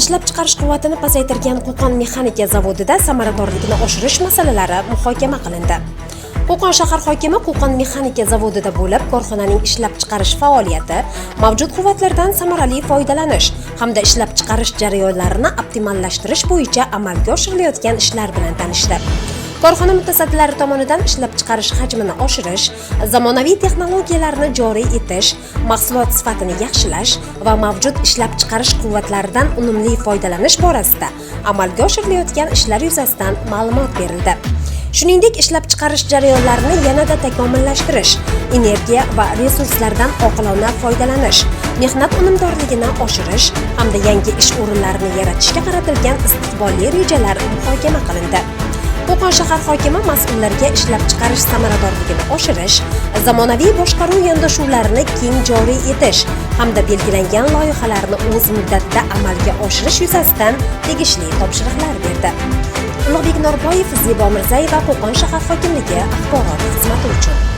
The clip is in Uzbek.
Ishlab chiqarish quvvatini pasaytirgan Qo'qon mexanika zavodida samaradorlikni oshirish masalalari muhokama qilindi. Qo'qon shahar hokimi Qo'qon mexanika zavodida bo'lib, korxonaning ishlab chiqarish faoliyati, mavjud quvvatlardan samarali foydalanish hamda ishlab chiqarish jarayonlarini optimallashtirish bo'yicha amalga oshirilayotgan ishlar bilan tanishdi. Korxona mutasaddilari tomonidan ishlab chiqarish hajmini oshirish, zamonaviy texnologiyalarni joriy etish, mahsulot sifatini yaxshilash va mavjud ishlab chiqarish quvvatlaridan unumli foydalanish borasida amalga oshirilayotgan ishlar yuzasidan ma'lumot berildi. Shuningdek, ishlab chiqarish jarayonlarini yanada takomillashtirish, energiya va resurslardan oqilona foydalanish, mehnat unumdorligini oshirish hamda yangi ish o'rinlarini yaratishga qaratilgan istiqbolli rejalar muhokama qilindi. Qo'qon shahar hokimi mas'ullarga ishlab chiqarish samaradorligini oshirish, zamonaviy boshqaruv yondashuvlarini keng joriy etish hamda belgilangan loyihalarni o'z muddatida amalga oshirish yuzasidan tegishli topshiriqlar berdi. Ulug'bek Norboyev, Zebo Mirzayeva, Qo'qon shahar hokimligi axborot xizmati uchun.